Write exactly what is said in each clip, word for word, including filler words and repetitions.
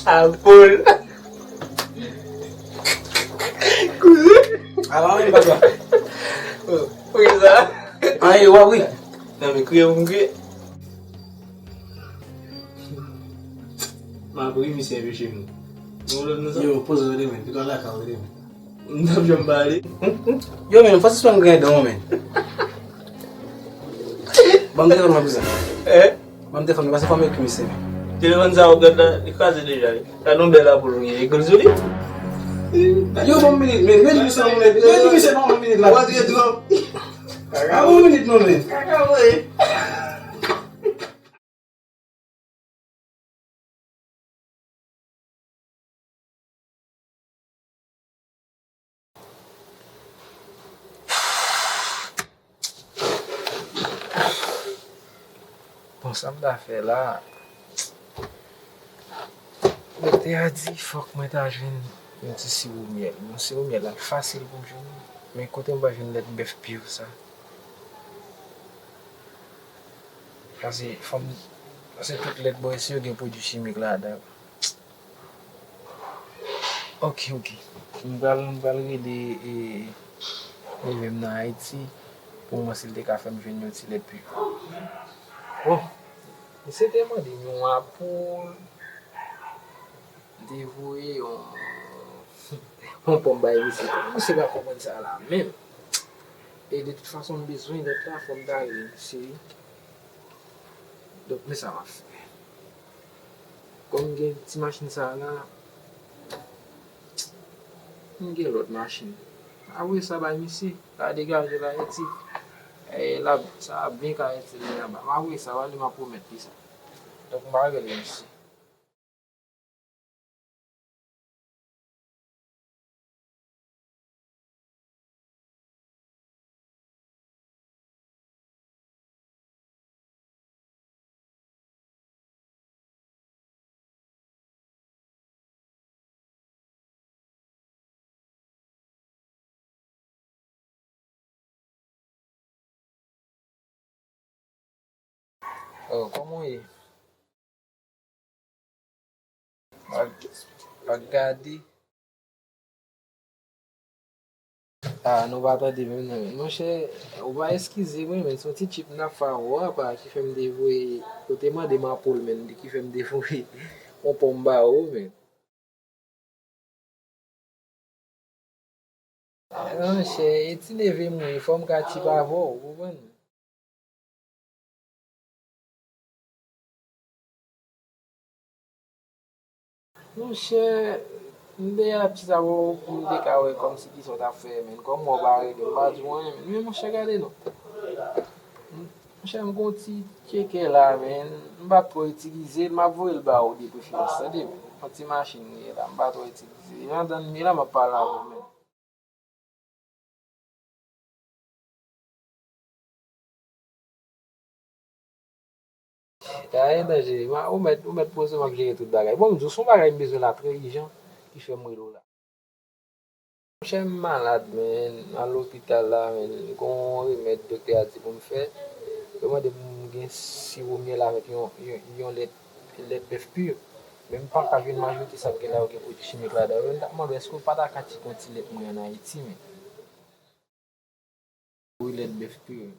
Apol. Kouzen. Ala, men, papa. Wi, sa. An, e, wa, wi. Nan, men, kriye pou m kriye. M ap ri, misye, enpeche m. Nou lòt nou sa? Yo, poze w demen. Pito lakay ou demen. M t ap janm pale. Yo, men, fò sispann griyen dan w, men. Ban m telefòn mwen, kouzen. Eh? Ban m telefòn mwen, pase fò m ekri misye, men. Telefòn sa ou gad la, li kraze deja, wi. Gad yon bèl apol ou gen, ekri l sou li. Yo, ban m minit, men. Men misye, men. Men misye, ban m minit la. Ou antre twòp. A, ban m minit, non, men. Kaka, wi. Bon, sa m ta fè la? Doktè a di fòk mwen ta jwenn yon ti siwo myèl. Yon siwo myèl la fasil pou m jwenn, men kote m va jwenn lèt bèf pur sa? Paske fò m, paske tout lèt bò isi yo gen pwodui chimik ladan. Ok, ok. M pral, m pral rele, e, neve m nan Ayiti pou m wè si l te ka fè m jwenn yon ti lèt pur. Bon, misye te mande m yon apol, m te voye yon, yon pòm bay misye. Misye pa konprann sa la menm. E de tout fason, m bezwen lèt la, fò m ta rele misye. Donk, men sa m ap fè. Kòm gen ti machin sa la, m gen lòt machin. Apre sa bay misye, la degaje la eti. E la, sa ap byen ka eti li anba. M apre sa, wale m ap pwomèt li sa. Donk, m pa rele misye. Oh, kòman w ye? Ak, ak gade. Ah, nou pa tande menm non, men. Monchè, ou va eskize mwen, men se yon ti tchip m t ap fè avè w apa ki fè m te voye, ou te mande m apol, men ki fè m te voye yon pòm ba ou, men. Monchè, e ti neve m wi, fò m ka tchip avè w, ou konprann? Monchè, m te ap chita bò pou m te ka wè kòmsi kisa w t ap fè, men kòm ou pa rele m, m pa di w anyen, men monchè, gade non. Monchè, m gon ti tchekè la, men m pa t twò itilize l, m ap voye l ba ou de preferans, tande, men yon ti machin m ye la, m pa twò itilize. Jan dan m ye la, m ap pale avè w, men. Sa gen danje. Ma, ou mèt, ou mèt poze m ap jere tout bagay. Bon, m di w, se yon bagay m bezwen la trè ijan ki fè m rele w la. Monchè, m malad, men, m al lopital la, men, gon remèd doktè a di pou m fè. Yo mande pou m gen siwo myèl avèk yon, yon, yon lèt, lèt bèf pur. Men m pa ka jwenn majorite sa k gen la yo gen pwodui chimik ladan yo. M t ap mande w, èske w pa ta ka tcheke yon ti lèt mwen ann Ayiti, men? Wi, lèt bèf pur.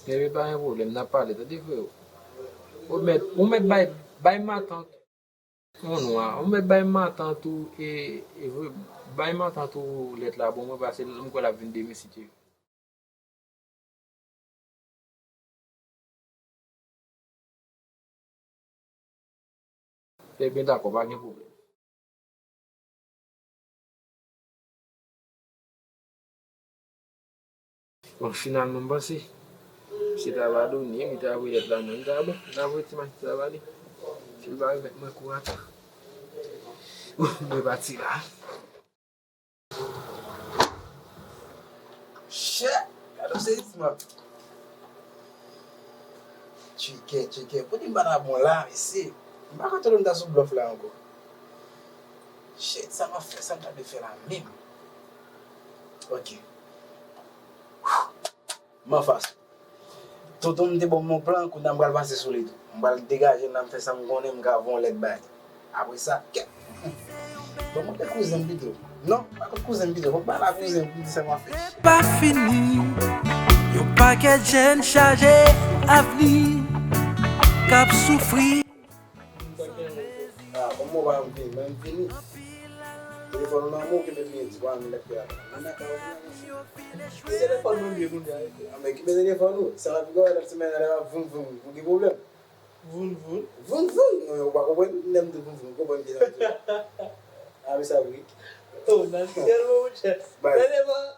Ebyen, pa gen pwoblèm, n ap pale, tande, freo. Ou mèt, ou mèt bay, bay matant, mon nwa, ou mèt bay matant ou, e, e, bay matant ou lèt la, bon, mwen pase, m kwè l ap vin demen, si Dye vle. Ebyen, dakò, pa gen pwoblèm. Bon, finalman, m panse, se ta va donnen, m ta voye lèt la, non, m ta bon, m ta voye ti machin sa va li. Si l pa remèt mwen kou ata, mwen pati la. Chè, gade w seyisman. Tcheke, tcheke. Pou di m pa ta bon la, mesye. M pa konn tande m ta sou blòf la ankò. Shit, sa m ap fè, sa m ta dwe fè la menm? Ok. M anfas. Tonton m te ban m yon plan, kounye a m pral pase sou li tou. M pral degaje l la, m fè sa m konnen, m ka voye yon lèt ba li. Apre sa, kèt. Bon, mwen te kouzen m pito. Non, pa kot kouzen m pito. Fòk m pale a kouzen m pou m di sa m ap fè. Pa fini. Yon pakèt jèn chaje avni k ap soufri. Ah, bon, mwen pa vini, men m vini. Telefòn ou nan men w, kenbe byen, di pa ann lèt kè a. Mwen nan kay ou, mwen nan kay ou. Ki telefòn mwen ye kounye a? Ah, men kenbe telefòn ou. Sa va pi gwo, lòt semèn, lè w ap voum voum, ou gen pwoblèm. Voum voum. Voum voum. Non, ou pa konprann? Lè m di voum voum, ou konprann ki sa m di. Ah, men sa vre. Oh, natirèlman, monchè. Bay. Tande, man.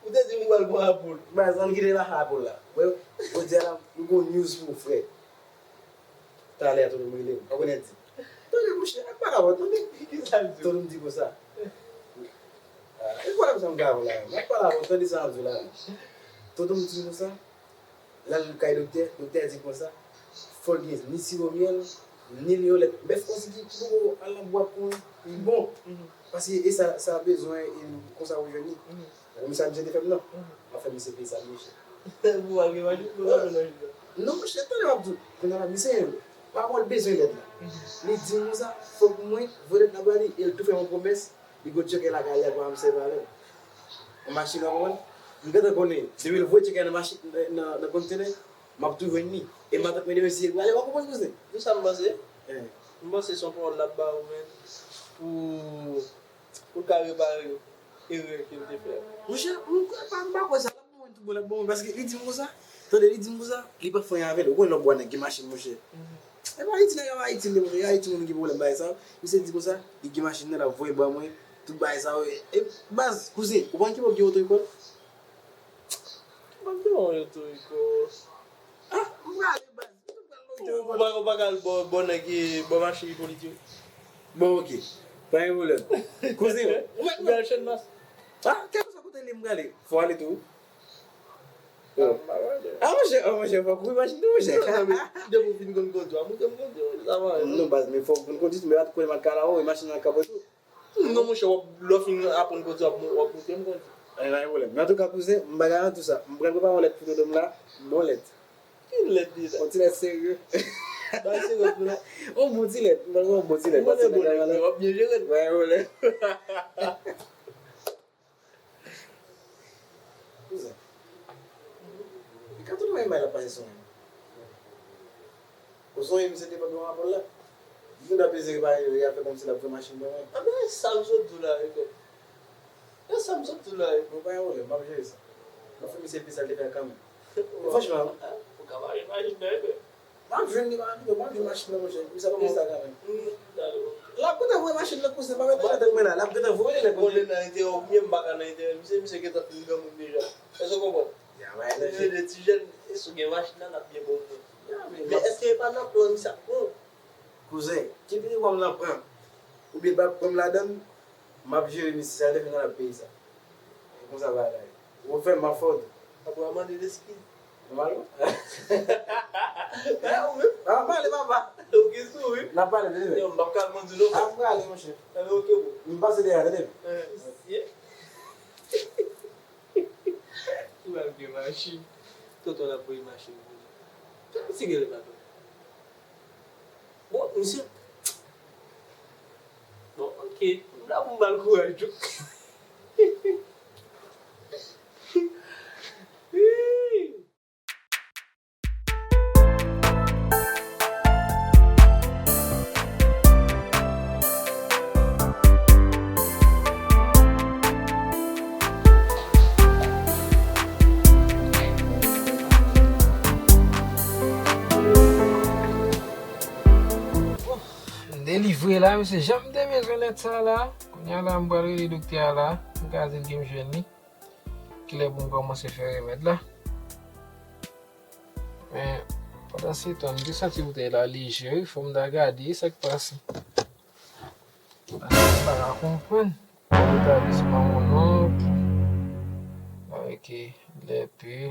Ou te di m ou pral pran Apple. Baz, ann kite l ak Apple la. Mwen, jodi a la, m gon news pou ou, frè. Talè a, Toto m rele m. Ou konnen di. Tande, monchè, ak pa kapab, tande. Ki sa l di w? Toto m di konsa. Ah, e pwoblèm sa m ka avè w la. M ap pale avè w, tande sa m ap di w la. Toto m di konsa. L al kay doktè, doktè a di konsa, fò l gen ni siwo myèl, ni yon lèt bèf osi ki poko al nan bwa pou li bon. Mhm. Paske e sa, sa bezwen, e konsa ou jwenn li. Mhm. Ou konn sa misye te fè m non? Mhm. M ap fè misye peye sa, monchè. Pou al gen machin, pou al gen machin. Non, monchè, tande m ap di w. Kounye a la, misye, pawòl bezwen lèt la. Mhm. Li di m konsa, fòk mwen voye lèt la ba li, e l tou fè yon pwomès. Li gon tcheke lakay li a pou m sèvi avè l. Yon machin, w konprann? M gentan konnen, depi l voye tcheke a nan machin, nan, nan, nan kontenè, m ap tou jwenn li. E matant mwen demen si l prale, w konprann, kouzen? Ou sa m panse? Eh. M panse se yon pawòl l ap ba ou, men, pou, pou l ka repare erè ke l te fè. Monchè, m kwè pa, m pa kwè sa. L ap bon, tout bon, l ap bon, paske li di m konsa, tande, li di m konsa, li pa fè anyen avè l. Ou konn lè w bwè nèg gen machin, monchè. Mhm. E pa Ayiti nèg ap Ayiti, li, monchè, Ayiti moun ki pwoblèm bagay sa. Misye di konsa, li gen machin nan, l ap voye ban mwen, tout bagay sa yo. E, baz, kouzen, ou pa gen yon oto rekòl? Mwen gen yon oto rekòl. Ah, m prale, baz. Ou pa, ou pa ka al bò, bò nèg, bò machin ipolit yo? Bon, ok. Pa gen pwoblèm. Kouzen, ou mèt, ou mèt al Channmas. Ah, kèlkeswa kote li m prale, fò ale tou. Ah, monchè, ah, monchè, fò kouri machin tou, monchè. Non, non, men depi w fin konn kondwi, a montre m kondwi, sa va. Non, baz, men fò w konn kondwi, men pa t konnen m al kalawo, e machin nan k ap ret tou. Non, monchè, w ap, lè w fin aprann kondwi, w ap, w ap montre m kondwi. Anyen, pa gen pwoblèm. Men antouka, kouzen, m pa garanti w sa. M pral prepare yon lèt pou Toto m la, bon lèt. Ki lèt deja? Yon ti lèt serye. Bay serye tou la. Yon bon ti lèt, m pral yon bon ti lèt. Ou konnen bon lèt, w ap byen jere l. Pa gen pwoblèm. Kouzen. Li ka tounen bay m bay la pase sonje. Ou sonje misye te pran yon apèl la? Li te ap eseye repare, li ap fè kòmsi l ap fè machin ban mwen. Anben, sa m sot di w la, e frè. E sa m sot di w la, e. Bon, pa gen pwoblèm, m ap jere sa. M ap fè misye peye sa l te fè a kanmenm. Franchman, wi. Ou ka pa imajine, e frè. M ap jwenn li, m ap jwenn, m ap jwenn machin nan, monchè. Misye ap peye sa kanmenm. L ap gentan voye machin nan, kouzen, pa mete nan tèt mwen la. L ap gentan voye li, lè kote. Bon, lè nan enterè, ou byen m pa ka nan enterè. Misye, misye gentan fin granmoun deja. Èske w konprann? Ya, bay. Misye de ti jèn, e si w gen machin nan, l ap byen bon pou ou. Ya, men, men èske e pa nan plan misye ap pran? Kouzen, ki pi gwo m nan pran? Oubyen l pa pran m ladan l, m ap jere misye, sa l te fè nan l ap peye sa. E konsa bagay. Ou fè m ap fè w tou. Apre w mande l eskiz. Nòmalman. E ou menm? A, m ale papa. Ou gen sou wi. N ap pale, tande. Yo, m p ap ka mande non. A, m prale, monchè. Tande, ok, bro. M pase dèyè, tande. Eh, yeah. Ou al gen machin. Tonton l ap voye machin pou li. Tonton ti gen lè pa tonton. Bon, misye. Bon, ok. M la pou m ba l kouraj tou. M delivre la, mesye. Jan m te bezwen lèt sa la. Kounye a la, m pral rele doktè a la. M ka di l ke m jwenn li. Kilè pou m kòmanse fè remèd la. Men, pandansetan, m te santi boutèy la lejè, wi, fò m ta gade sa k pase. Paske m pa ka konprann. Etablisman mon onk. Avèk lè pi.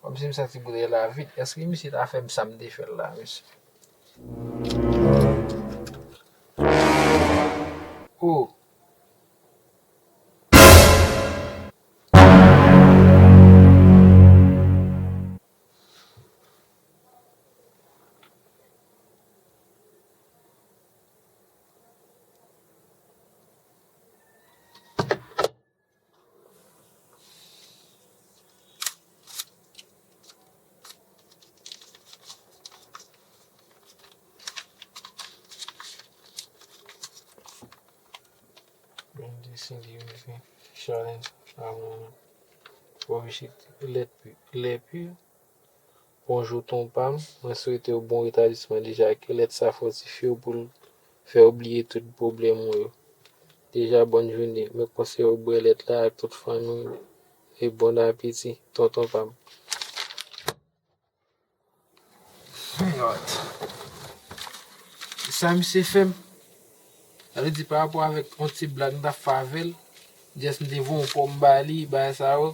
Kòmsi m santi boutèy la vid. Èske misye ta fè m sa m te fè l la, mesye? Oh. Bondye Seyè, challenge, amour, promiscuité, lèt pi, lè pi. Bonjou tonton pa m, mwen swete w bon retablisman deja, ke lèt sa fòtifye w pou l fè w bliye tout pwoblèm ou yo. Deja, bòn jounen, mwen konseye w bwè lèt la ak tout fanmi w, e bon apeti, tonton pa m. Lòd. Sa misye fè m. Sa vle di pa rapò avèk yon ti blag m t ap fè avè l, just m te voye yon pòm ba li, bagay sa yo.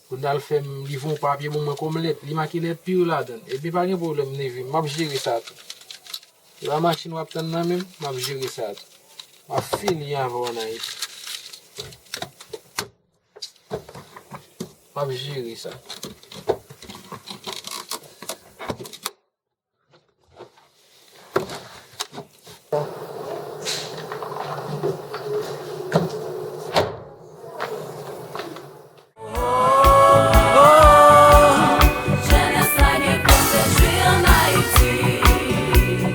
Kounye a l fè m, li voye yon papye pou mwen kòm lèt. Li make lèt pi yo ladan l. Ebyen, pa gen pwoblèm, neve m. M ap jere sa tou. E pa machin w ap tann nan menm, m ap jere sa tou. M ap fini avè w ann Ayiti. M ap jere sa.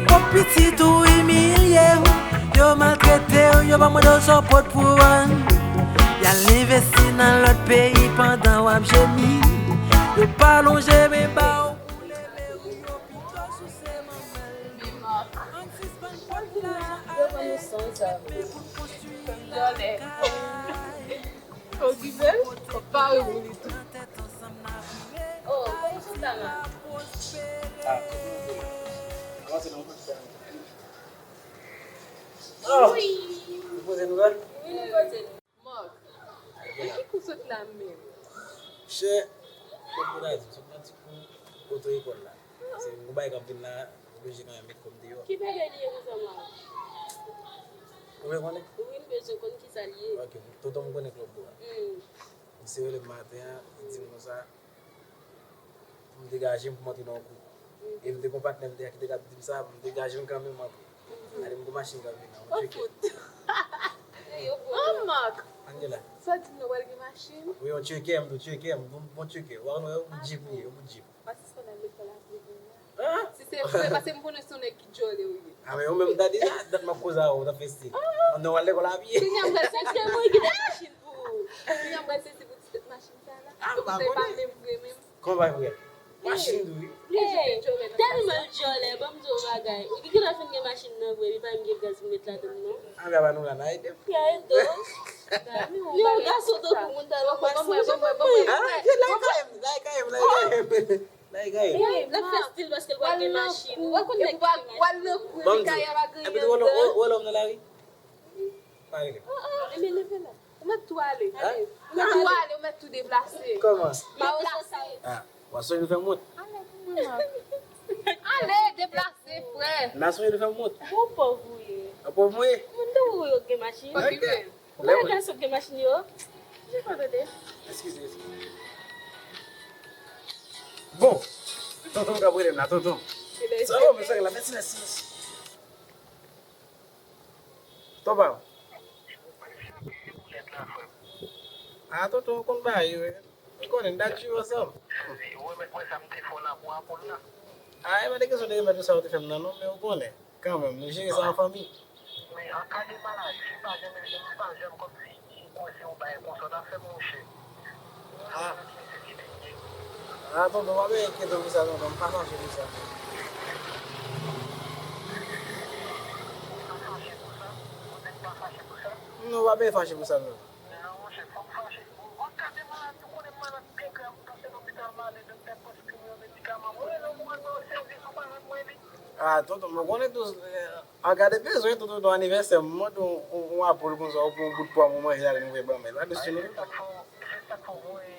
Kòm pitit ou imilye w, yo maltrete w, yo pa mande w sa w pot pou vann. Y al envesti nan lòt peyi pandan w ap jemi. Yo pa lonje men ba w pou leve w, yo pito souse manmèl. Ann sispann pot la ale, men pou konstwi lakay. Okipe l, ou pare pou li tou. Oh, kòman sa va? Ah, kòman se nou? Oh, wi. Ou poze nouvèl? Wi, nou poze nouvèl. Mark, men ki kou sot la menm? Chè, kot pou ta di, sot nan ti kou oto ekòl la. Se yon bagay k ap vin la, oblije kanmenm met kò m deyò. Ki bagay li ye konsa, Mark? Ou vle konnen? Wi, m bezwen konn kisa li ye. Ok, tonton m konnen klòb ou a. Hmm. Misye rele m maten an, li di m konsa, pou m degaje m pou m antre nan yon kou. E m te gon patnè m te, ki te ka di m sa, pou m degaje m kanmenm m antre. Ale m gon machin k ap vin la, yon tcheke. Oh, Mark! Angela. Sa di m nan pral gen machin? Wi, yon tcheke, m di w tcheke, m di w bon tcheke. Ou pa konn wè, yon bout jip li ye, yon bout jip. Pa sispann al lekòl a pye kounye a. Si se vre, paske m konnen se yon nèg ki djòlè ou ye. A, men ou menm, m ta di sa, dat m ap koze avè w, w t ap fè stil. Mande w al lekòl a pye. Kounye a m pral sezi pou ou. Kounye a m pral sezi pou ti tèt machin sa la. Ou konnen pa menm vre menm. Kòman pa vre? Machin tou wi. Ey, tèlman l djòlè, ban m di w yon bagay. Ou gen lè fin gen machin nan vre, epi pa menm gen gaz pou met ladan l non. A, men apa nou la, n a ede m. N a ede w. Yon gason tankou moun ta lòk mwen, mwen, mwen, mwen, mwen. Ah, je lakay m, lakay m, lakay m. Lakay m. Ey, l ap fè stil paske l pa gen machin. Ou pa konn nèg ki gen machin. Ban m di w, epi tou wè lòm nan lari. Pa rele. Ebyen leve la. Ou mèt tou ale. Hein? Ou mèt tou ale, ou mèt tou deplase. Kòman? Deplase. Ah, w ap sonje nou fè m wont. Ale pou mwen, non. Ale, deplase, frè. N a sonje nou fè m wont. Bon, pòv ou ye. An pòv mwen ye? Moun tankou ou yo gen machin. Ok. Ou pa wè gason gen machin yo? Je pa tande. Eskize, eskize. Bon. Tonton k ap rele m la, tonton. Sa va, mesye la, mèsi, mèsi, mèsi. Tonton. Ah, tonton, ou konn bagay yo, wi. Ou konnen, n t ap viv ansanm. Ou remèt mwen sa m te fè w la pou Apòl la. Ah, e pa de kesyon de remèt ou sa ou te fè m nan, non, men ou konnen, kanmenm, nou jere sa an fanmi. Men an ka de maladi, si m pa janm, si m pa janm kòmsi kwè se yon bagay konsa w ta fè m, monchè. Ah. Ah, tonton, pa bezwen enkyete w pou sa, tonton. M pa fache pou sa. Ou pa fache pou sa? Ou di m pa fache pou sa? Non, w pa bezwen fache pou sa, non. Non, monchè, fò m fache. Bon, an ka de malad, ou konnen m malad byen grav, m panse lopital m ale, doktè preskrib yon medikaman. Mwen rele w pou mande w sèvis, ou pa rann mwen li. Ah, tonton, mwen konnen tou, eh, an ka de bezwen, tonton, tonton anivèsè, m mande w yon, yon, yon apòl konsa, oubyen yon bout pwa mwen manje la, nou fè ban mwen. Pa de sou nou. Se sa k fè w, se sa k fè w voye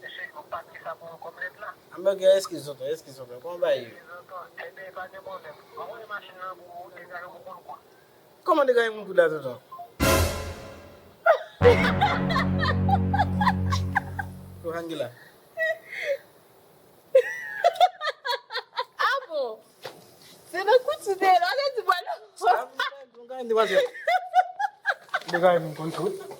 mesye yo pake sa pou mwen kòm lèt la. Ah, men ok, eskize, tonton, eskize, tonton. Kòman bagay yo? Eskize, tonton. Ebyen, pa gen pwoblèm. Mwen voye machin nan pou ou, degaje w pou kont ou. Kòman degaje m pou la, tonton? Yo, Angela. Ah bon? Se nan kouti de la, se di bwalo. Mwen gade demoiselle. Mwen gade moun konn tout.